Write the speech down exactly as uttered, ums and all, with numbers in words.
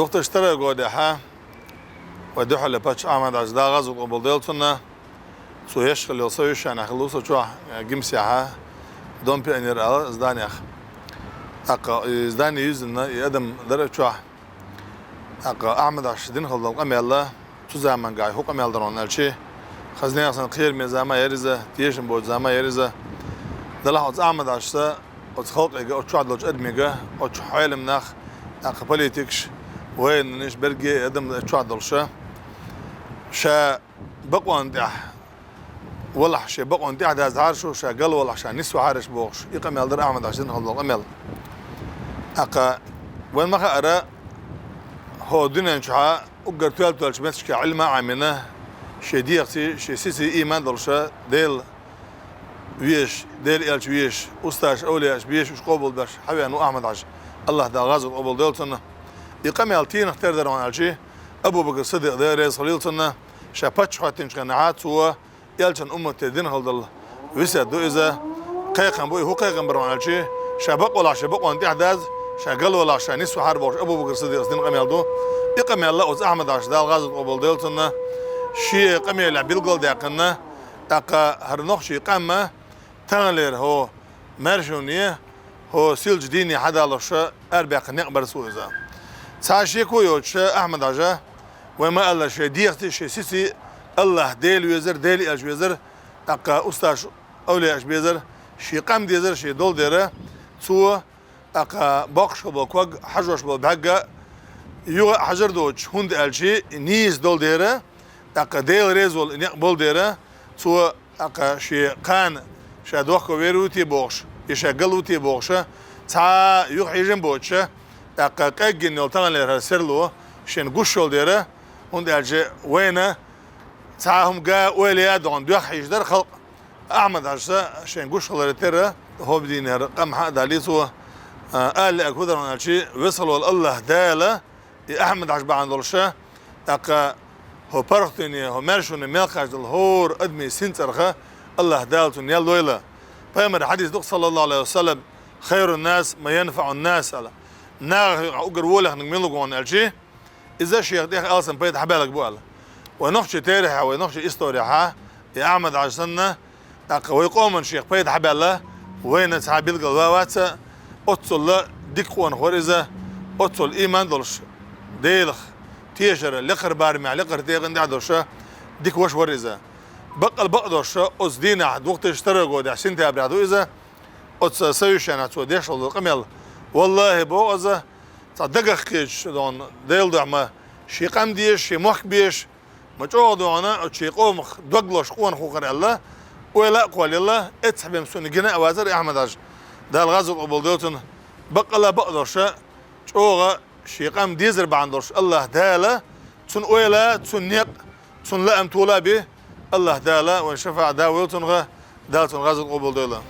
Две тысячи второй годехьа вай духьала паччахь Ахьмад-Хьажа, Дала гӀазот къобал дойла цунна, цо еш хилла йолу совещани хилла ву со чохь, э, ГИМСехьа, Дом пионеров олу зданиех. ТӀаккха и здани юьззина, и адам дара чохь. ТӀаккха Ахьмад-Хьажас дина хилла долу къамел, цу заманахь хӀун къамел дара аьлча, хаза нехан санна кхераме заман яра иза, тешам боцу заман яра иза. Делахь оцу Ахьмад-Хьажас оцу халкъе, оцу чохь долчу адаме, оцу хьолам нах, тӀаккха политикаш, военныйш, берриге а адам чохь долуш, ша бакъонна тӀехь валахь, шен бакъонна тӀехь дазахьара шу, ша гал валахь, ша нисвахьара шу бохуш, и къамел дара Ахьмад-Хьажас дина хилла долу къамел. ТӀаккха вайна ма хаъара, хӀокху дуьнен чохь уггар тоьлла-тоьллачу меттигашкахь Ӏилма а Ӏамийна, шен дегӀаций, шен сиций ийман долуш, Дела везаш, Делан элча везаш, устазаш, овлияаш безаш, уьш къобалбеш хьавеана ву Ахьмад-Хьажа. Аллахь Дала гӀазот къобал дойла цунна. И къамел стенах тера дара аьлча, Абу-Бакр Сиддикъ, Дела реза хуьлийла цунна, ша паччахь хӀоьттинчу хенахь цо элчан уммате дина хилла долу весет ду иза. Кхайкхам бу, и хӀун кхайкхам бара аьлча, ша бакъ валахь, шен бакъонна тӀехь даза, ша гал валахь, ша нисвахьара бохуш, Абу-Бакр Сиддикъас дина къамел ду. И къамел оцу Ахьмад-Хьажас, Дала гӀазот къобал дойла цунна, шен къамелехь билгал даьккхина, тӀаккха хӀара нохчийн къам таханлера хӀокху маьршоне, хӀокху сийлахьчу дийне хьадалуш арабаьккхина некъ бара цо иза. Цхьа шеко а йоцуш, Ахьмад-Хьажа, вай ма-аллара, шен дегӀаций, шен сиций Аллахь Дела везара, Делан элча везара, тӀаккха устазаш, овлияаш безара, шен къам дезара, шен долу дера, цо, тӀаккха боккхуш болу ког хьажош болу бӀаьрг юха а хьажар доцуш, хӀунда аьлча нийса долу дера, тӀаккха Дела реза волу некъ болу дера, цо, тӀаккха шен кхана ша дохко вер ву те бохуш, я ша гал ву те бохуш, цхьа а юхахьежам боцуш, тӀаккха къеггина йолу таханлера хӀара серло шена гуш йолу дера, хӀунда аьлча вайна цхьа а хӀума га, ойла ян дохна дуьххьийзаш дара халкъ. Ахьмад-Хьажас шен гуш хиларе терра, хӀокху дийнахь къам хьа а далий цо, а, ала лаьа хӀун дара аьлча, весхала волу Аллахь Дала и Ахьмад-Хьажа бахьана долуш, тӀаккха хӀокху паргӀатойне, хӀокху маьршоне мел кхачдолу хӀора адамийн син цӀарах Аллахь Дала цунна ял лойла. Пайхамаран хьадис ду-кх, саллаллаху Ӏалайхи ва саллам: «Хайрун-нас ман янфаӀун-нас», – аьлла. Нахах юкъахь уггар волехнарг мила ву аьлча, иза шех тӀех алсам пайда хьабаьлларг бу аьлла. Вай нохчийн терахьехь, вай нохчийн историяхь и Ахьмад-Хьажа санна, тӀаккха вай къоман шех пайда хьабаьлла, вайна цхьа билгал ван вац, оццул дика къонах вара иза, оццул ийман долуш, Делах тешар, лекхара барамехь, лекхара декъана тӀехь долуш дика ваша вара иза. Баккъал бакъдолуш, оцу дийнахь, две тысячи второй годехь, сентябрехь ду иза, оцу совещанехь цо деш долу къамел. Валлахи, боху иза, цхьа дагах кхеташ дохна, Делан дуьхьа ма шен къам дезаш, шен мохк безаш, ма чӀогӀа дохна, оцу шен къомах дог лозуш къонах ву хӀара аьлла, ойла а кхоллаелла, эццахь бен суна гина а вацара Ахьмад-Хьажа, Дала гӀазот къобал дойла цунна. Баккъал а бакъдолуш, чӀогӀа шен къам дезар бахьана долуш Аллахь Дала цунна ойла, цунна некъ, цунна лаам тола а би, Аллахь Дала вайн шафаӀат да войла цунах, Дала цунна гӀазот къобал дойла.